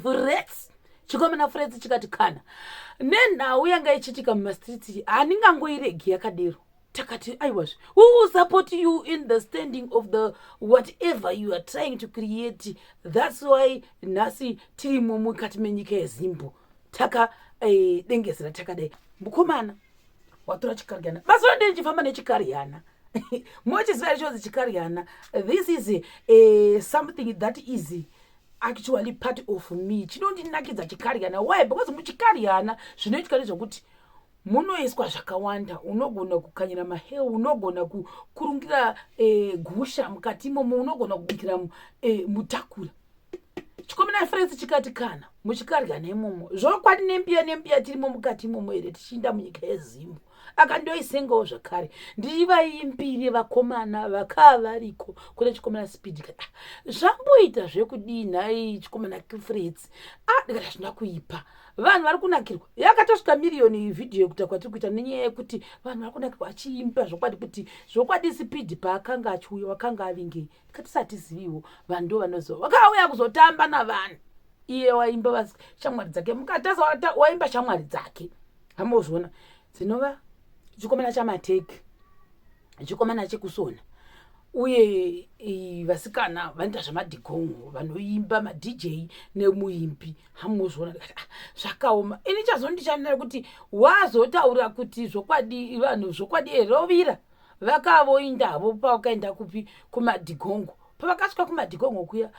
Frets. Chikomana Frets chikati kana nenhau yanga ichiitika mumastreets, handingangoiregi yakadero. Takati aiwazve, we will support you in the standing of the whatever you are trying to create. That's why nhasi tirimo mukati menyika yeZimbo, takadengezera takadai. Mukomana watora chikaryana, mazuva ndee ndichifamba nechikaryana. Mochiziva here chonzi chikaryana? This is something that is actually part of me. Chinondinakidza chikaryana. Why? Because muchikaryana zvinoitika ndezvekuti munoiswa zvakawanda. Unogona kukanyira maheu, unogona kukurungira gusha mukati imomo, unogona kubikira mutakura. Chikomana Frets chikati kana muchikaryana imomo, zvokwadi nembiya nembiya tirimo mukati imomo here tichiinda munyika yeZimbo? Akandoisengawo zvakare, ndivaimbire vakomana vakaa variko kune chikomana Speed. Kati, "Ah, zvamboita zvekudii nhai, chikomana Frets?" Ah, ndikati hazvina kuipa, vanhu vari kunakirwa. Yakatosvika miriyoni vhidhiyo yekuta kwatiri kuita nenyaya yekuti vanhu vari kunakirwa achiimba zvokwadi, kuti zvokwadi Speed paakanga achiuya wakanga avingei? Ndikati satiziviwo, vanhu ndo vanoziva. Vakauya kuzotamba navanhu, iye waimba shamwari dzake mukatasa, waimba shamwari dzake, hambozviona dzinova chikomana chamateki, chikomana chekusona, uye vasikana vanoita zvamadhigongo, vanoimba, maDJ nemuimbi, hamuzviona. Ndikati, ah, zvakaoma. Ini chazondishamira kuti wazotaura kuti zvokwadi vanhu zvokwadi erovira vakavoindavo pavakaenda kupi? Kumadhigongo. Pavakasvika kumadhigongo kuya,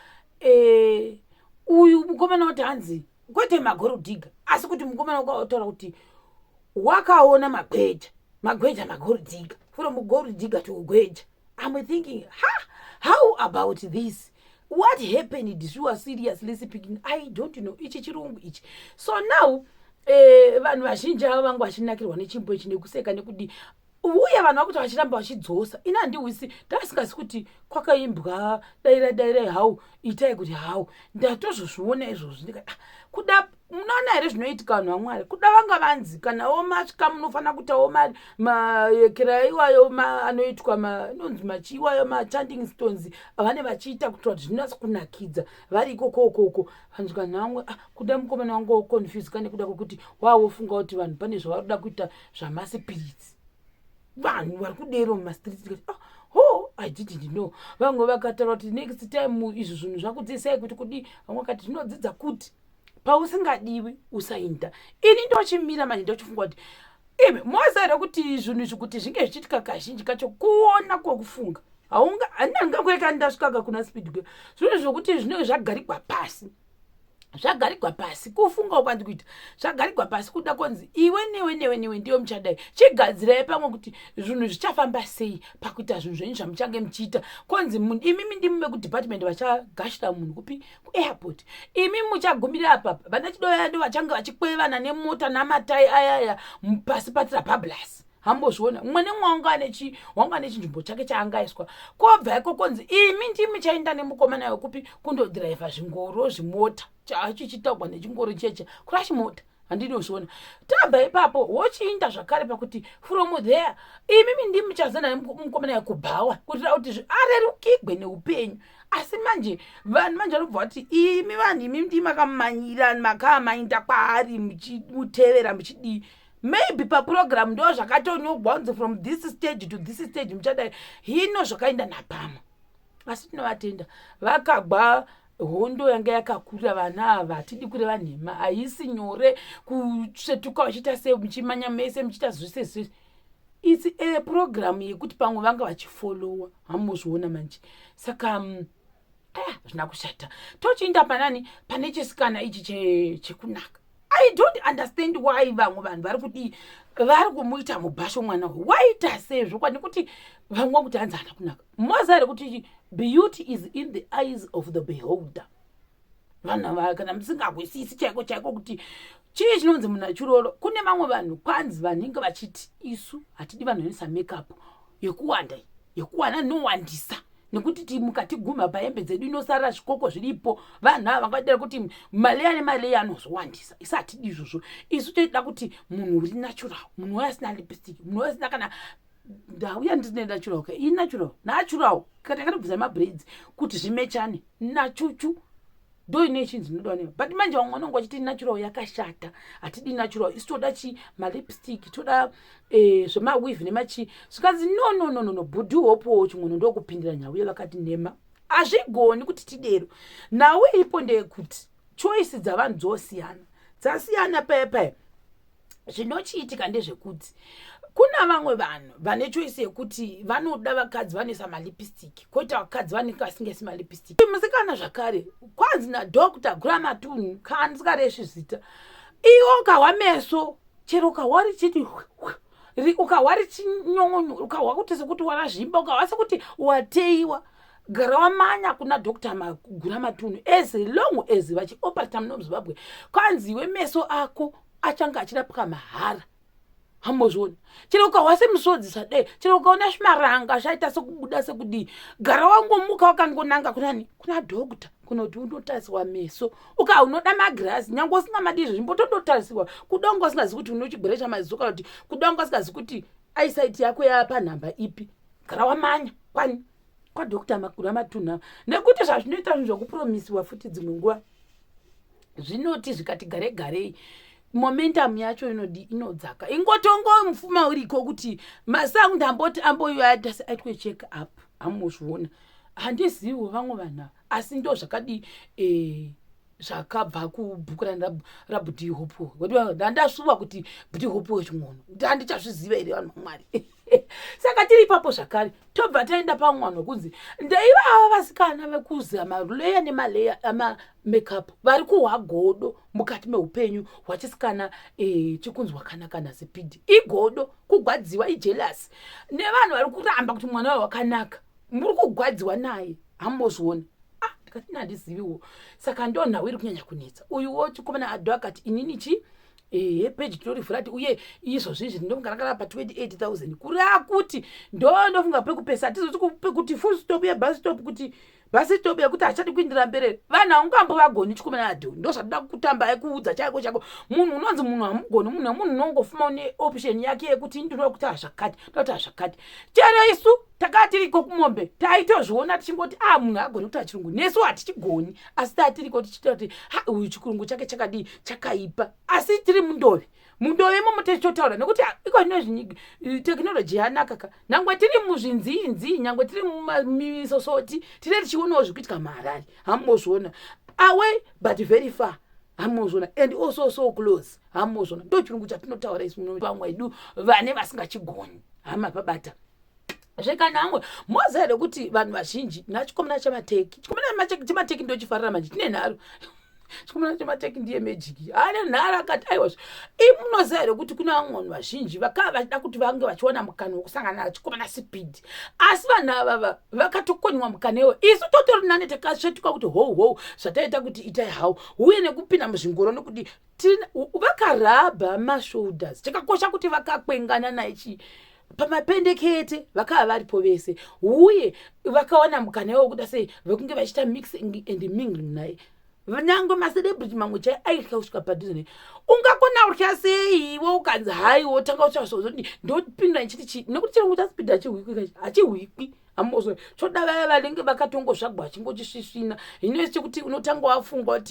uyu mukomana wati hanzi kwete magold digger, asi kuti mukomana wakataura kuti wakaona magweja, magweja, magold digger, from gold digger to gweja. I'm thinking, ha, how about this? What happened? Sure, seriously speaking, I don't know ichi chirungu ichi. So now vanhu vazhinji ava vangu vachinakirwa nechimbo ichi nekuseka nekudi, uye vanhu vakuti vachiramba vachidzosa. Ini handihwisi, ndasingazi kuti kwakaimbwa daira dairai hau itai kuti hau. Ndatozozviona izvozvi ndikati, ah, kuda munoona here zvinoitika, vanhu vaMwari? Kuda vanga vanzi kanawo masvika munofanira kuitawo maekera iwayo anoitwa anonzi machiiwayo, machanting stones vane vachiita kuitira kuti zvinatsa kunakidza vari ikokokoko. Vanhu kanhamwe, ah, kuda mukomana wangu waconfuseka nekuda kwekuti wawofunga kuti vanhu pane zvavari kuda kuita zvamaspirits, vanhu vari kudero mumastreets. Tikati, ah, ho, I didn't know. Vamwe vakataura kuti next time izvi zvinhu zvakudzidzisai kuti kudii. Vamwe vakati zvinodzidza kuti pausingadiwi usainda. Ini ndochimira manje, ndochifunga kuti imi moziva here kuti zvinhu izvi kuti zvinge zvichiitika kazhinji kacho kuona kwokufunga haunga handingangoeka ndasvikaka kuna Speed kuya. Zvinhu zvokuti zvinenge zvagarigwa pasi, zvagarigwa pasi, kufunga kwandi kuita zvagarigwa pasi, kuda konzi iwe newe newe newe ndiwe muchadai. Chigadzirai pamwe kuti zvinhu zvichafamba sei pakuita zvinhu zvenyu zvamuchange muchiita. Konzi imimi ndimi vekudepartment vachagashira munhu kupi? Kuairport. Imi muchagumira apapa, vana chidoya ndo vachange vachikwevana nemota namatai ayaya pasi patira pablas, hambozviona. Mumwe nemumwe wanga ane chinzvimbo chake chaangaiswa. Kobva iko konzi imi ndimi chaenda nemukomana wekupi kundodhiraivha zvingoro, zvimota chachichitagwa nechingoro cheche crash mota, handinozviona. Tabva ipapo wochiinda zvakare pakuti from there imimi ndimi muchazana nemukomana wekubhawa kuitira kuti arerukigwe neupenyu. Asi manje vanhu manje vanobva vati imi vanhu imi ndimi makamanyira, makamainda kwaari muchimutevera muchidii. Maybe paprogram ndo zvakatonyorwa kunzi from this stage to this stage muchadai. Hino zvakaenda napamwe, asi tinovatenda, vakagwa hondo yanga yakakura. Vana ava, hatidi kureva nhema, haisi nyore kusvetuka vachiita sei, muchimanya mese muchiita zvese zvese. It's a program yekuti pamwe vanga vachifollowa, hamuzviona manje. Saka zvina kushata. Tochiinda panani? Pane chisikana ichi chekunaka. I don't understand why vamwe vanhu vari kudii, vari kumuita mubhasho mwana uyu. Waita sei zvokwadi? Nekuti vamwe vakuti hanzi haana kunaka. Moziva here kuti beauty is in the eyes of the beholder? Vanhu kana musingahwisisi chaiko chaiko kuti chii chinonzi munachuroro, kune vamwe vanhu kwanzi vanenge vachiti isu hatidi vanhu vanoisa makeup yekuwanda, yekuwana inowandisa, nekuti mukatigumha pahembe dzedu inosara zvikoko zviripo. Vanhu ava vangadira kuti maleya nemaleya anozowandisa. Isu hatidi izvozvo. Isu toida kuti munhu uri natural, munhu uyo asina lipstick, munhu uyo asina kana ndauya ndine natural ka i natural natural kana yakatobvisa mabraids kuti zvimechane nachuchu. Ndo ine chinzi inoda newa, but manje vamwe vanonge vachiti natural yakashata, hatidi natural isu, toda chi malipstick, toda zvemaweave nemachi. Zvikanzi no, no, no, no, no. Bhudhi Hopowo Chimwe ndokupindira nhau yavakati nhema, hazvigoni kuti tidero. Nhau iripo ndeyekuti choice dzavanhu dzosiyana, dzasiyana paya paya. Zvinochiitika ndezvekuti kuna vamwe vanhu vane choice yekuti vanoda vakadzi vanoisa malipstick, kwoita vakadzi vanenge vasingaisi malipstick. Musikana zvakare kwanzi naDr Guramatunhu, kana ndisikaresvi zita, iwo ukahwa meso chero ukahwa richiti, ukahwa richinyongonyo, ukahwa kuti sekuti warazvimba, ukahwa sekuti wateiwa, gara wamanya kuna Dr Guramatunhu. As long as vachioperata muno muZimbabwe, kwanzi iwe meso ako achange achirapwa mahara. Hambozviona, chero ukahwa semusodzi sadai, chero ukaona zvimaranga zvaita sekubuda sekudii, gara wangomuka wakangonanga kunani? Kuna doctor, kunoti unotariswa meso. Uka unoda magirazi, nyange usina madi izvo, zvimbotondotarisirwa. Kuda unga usingazivi kuti une chigwere chamaziso, kana kuti kuda unga usingazivi kuti eyesight yako yava panhamba ipi, gara wamanya kwani? KwaDr Makura Matunha. Nekuti zvazvinoita zvinhu zvokupromisiwa futi, dzimwe nguva zvinoti zvikati gare garei, momentum yacho inodi inodzaka. Ingotongo mufuma uriko kuti masound amboti amboiwa aitwe check up. Hamuzviona, handiziviwo vamwe vanhu ava, asi ndo zvakadi zvakabva kubhuku raBhudhi Hopo. Ndandasuva kuti Bhudhi Hopo Chimwono, handichazviziva here, vanhu vaMwari? Saka tiri ipapo zvakare, tobva taenda pamwe wekunzi ndeivava vasikana vekuza malayer nemalayer amamakeup, vari kuhwa godo mukati meupenyu hwachisikana chikunzi wakanaka nasipidi. Igodo, kugwadziwa, ijealous nevanhu vari kuramba kuti mwana wayo wakanaka. Muri kugwadziwa naye, hamubozviona. Ah, ndikati handiziviwo. Saka ndo nhau iri kunyanya kunetsa. Uyuwo chikomana ado akati inini chi ehe peji tinorivhura ti uye izvozvi izvi ndinofunga rakara pa28 000, kureva kuti ndo ndofunga pekupesa hatizoti kuti full stop yebus stop, kuti bus stop yekuti hachadi kuindira mberi. Vanhu haungambovagoni, chikomana ado. Ndo zvatoda kutamba ekuudza chaiko chaiko. Munhu unonzi munhu hamugoni munhu nemunhu, unongofuma une option yake yekuti ndinoda kuti hazvakati, ndoda kuti hazvakati. Chero isu takaa tiriko kumombe, taitozviona tichingoti a ah, munhu agoni kutaura chirungu, nesu hatichigoni, asi taa tiriko tichita kuti ha, uyu chirungu chake chakadii, chakaipa, asi tiri mundove, mundove imomo tichitotaura nekuti iko zvino technology yanaka ka. Nangwe tiri muzvinzinzi, nyangwe tiri mumisosoti, tine tichionawo zviri kuitika muHarare. Hamubozviona, away but very far, hamuzviona, and also so close, hamuzviona. Ndo chirungu chatinotaura isu, vamwe edu vane vasingachigoni. Hama pabata zvekanamwe, moziva here kuti vanhu vazhinji nachikomana chamateki, chikomana chemateki ndochifarira manje, chine nharo. Chikomana chemateki ndiye magic, ane nharo. Akati aiwazve, imunoziva here kuti kuna vamwe vanhu vazhinji vakava vachida kuti vange vachiwana mukana wekusangana nachikomana Speed, asi vanhu avava vakatokonywa mukana iwo. Isu totori nane, takasvetuka kuti hou hou, zvataita kuti itai hau uye nekupinda muzvingoro, nekuti vakarabha mashoulders. Chakakosha kuti vakakwengana naichi pamapendekete, vakava varipo vese, uye vakawana mukana iwo wekuda sei vekunge vachiita mixing and mingling naye. Nyange macelebrity mamwe chai aitya kusvika padhuze naye. Ungakona kutya sei iwe ukanzi hai, wotanga uchazozoti ndopindura nchiti chii? Nekuti chirungu chaSpeed hachihwikwi, hachihwikwi, hambozo choda vaya vanenge vakatongozvagwa vachingochisvisvina. Hino chekuti unotanga wafunga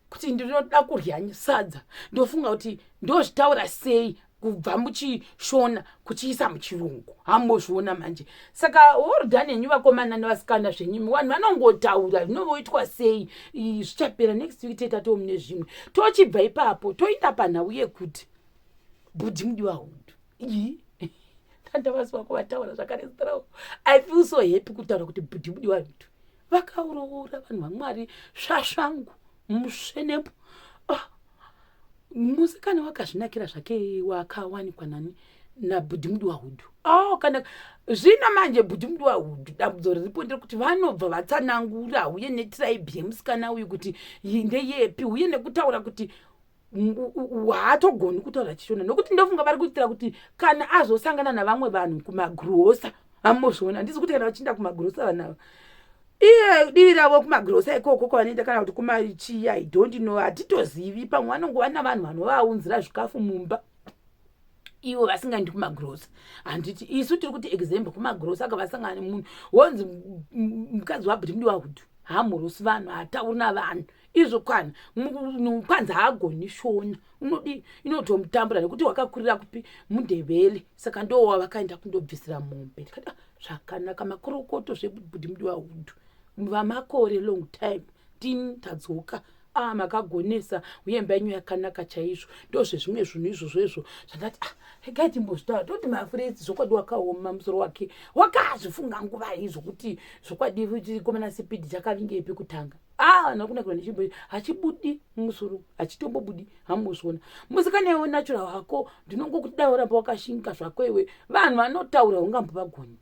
kuti ndinoda kurya sadza, ndofunga kuti ndozvitaura sei kubva muchishona kuchiisa muchirungu, hambozviona manje. Saka well henyu vakomana nevasikana zvenyimi, vanhu vanongotaura zvinovoitwa sei, zvichapera. Next week toita tomune zvimwe. Tochibva ipapo toenda panhau yekuti Bhudhi Mudiwa Hudhu ii tandavasi wako vataura zvakare zita ravo. I feel so happy kutaura kuti Bhudhi Mudiwa Hudhu vakaroora, vanhu vaMwari, svasvangu musvenepo. Oh, musikana wakazvinakira zvake, wakawanikwa nani? NaBhudhi Mudiwa Hudhu. Oh, kana zvino manje Bhudhi Mudiwa Hudhu, dambudzo riripo nderekuti vanobva vatsanangura uye netribe yemusikana uyu kuti ndeyepi, uye nekutaura kuti haatogoni kutaura chiShona, nokuti ndofunga vari kuitira kuti kana azosangana navamwe vanhu kumagrosa, hamuzviona, handisi kuti kana vachiinda kumagrosa vanhu ava, iye divi ravo kumagrosa ikoko kwavanoenda, kana kuti kumachiya, I don't know, hatitozivi. Pamwe vanongova navanhu vanovaunzira zvikafu mumba, ivo vasingaendi kumagrosa. Handiti isu tiri kuti example, kumagrosa akavasangana nemunhu wonzi mukadzi waBhudhi Mudiwa Hudhu hamhurusi vanhu, hatauri navanhu. Izvo kwana kwanzi haagoni Shona, unodi inotomutambura nekuti wakakurira kupi? MuNdebele. Saka ndo wavakaenda kundobvisira mombe. Ndikati, ah, zvakanaka, makorokoto zvebudhi mudiwa hudhu vamakore, long time tini tadzoka. Ah, makagonesa uye imba yenyu yakanaka chaizvo. Ndozvezvimwe zvinhu izvozvo izvo zvandati, ah, regai timbozvitaura. Toti mafurezi zvokwadi wakaoma musoro wake, wakazvifunga nguva iyi zvokuti zvokwadi chikomana Sipidi chakavingepi kutanga. Ah, nakunakirwa nechimbo hachibudi mumusoro, hachitombobudi. Hamuzviona musikana iwe, natural hako. Ndinongokuti dai waramba wakashinga zvako iwe. Vanhu vanotaura ungambovagoni.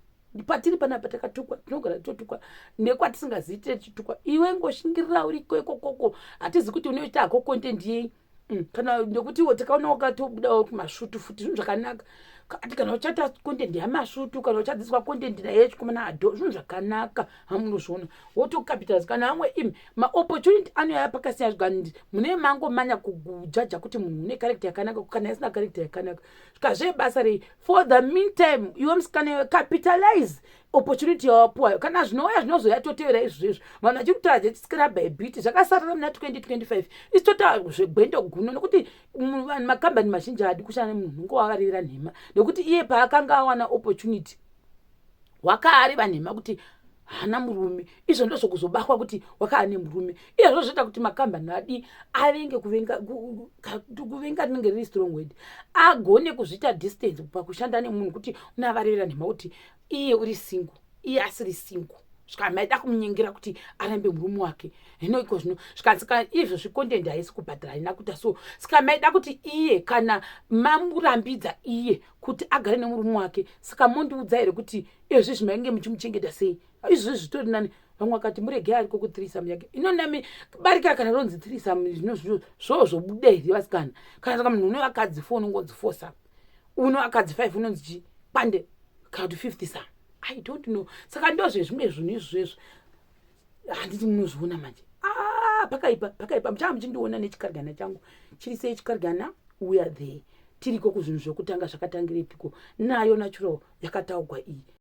Patiri panapa takatukwa, tinogara totukwa nekwatisingazivi, tichitukwa. Iwe ngoshingirira uriko ikokoko. Hatizi kuti unoita hako content yei. Kana ndekutiwo tikaona wakatobudawo kumasvutu futi, zvinhu zvakanaka. Ati kana uchaita content yamasvutu, kana uchadzidziswa content naye chikomana ado, zvinhu zvakanaka. Hamunozviona wotocapitalize kana amwe imi maopportunity anoyaya pakasiyana. Zvikandi mune mangomanya kujaja kuti munhu une character yakanaka kana isina character yakanaka, zvikazve rei. For the meantime, iwe musikana iwe, capitalize opportunity yawapuwayo. Kana zvinouya zvinozoya, totevera izvozvo. Vanhu vachiri kutaura zvechiscrub bit zvakasarira muna 2025, isi totaura zvegwendo guno, nekuti vanhu makambani mazhinji haadi kushanda nemunhu unonge wavarevera nhema, nekuti iye paakanga awana opportunity wakaareva nhema kuti haana murume. Izvo ndozvokuzobakwa kuti wakaa nemurume. Iyezvo zvoita kuti makambani adi avenge kuvenga, kuvenga rinenge riri strong word, agone kuzviita distance pakushanda nemunhu kuti unavarevera nhema kuti iye uri single, iye asiri single. Svika maida kumunyengera kuti arambe murume wake. Hino iko zvino zvikanzi izvo zvicontent haisi kubhadhara, haina kuita so. Saka maida kuti iye kana mamurambidza iye kuti agare nemurume wake, saka mondiudza here kuti izvi zvimainge muchimuchengeta sei? Izvozvi zvitori nani. Vamwe vakati murege ariko kuthreesome yake inonami barika. Kana ronzi threesome, zvino zvo zvobuda here, vasikana? Kana saka munhu une vakadzi four unongonzi foursome, uno akadzi five unonzi chi kwande, kana kuti fifth some, I don't know. Saka ndozvezvimwe zvinhu izvozvo, handiti munozviona manje? Ah, pakaipa, pakaipa. Muchava muchindiona nechikarigana changu chiri sei chikarigana. We are there, tiriko kuzvinhu zvokutanga zvakatangirepiko nayo natural yakataugwa iyi.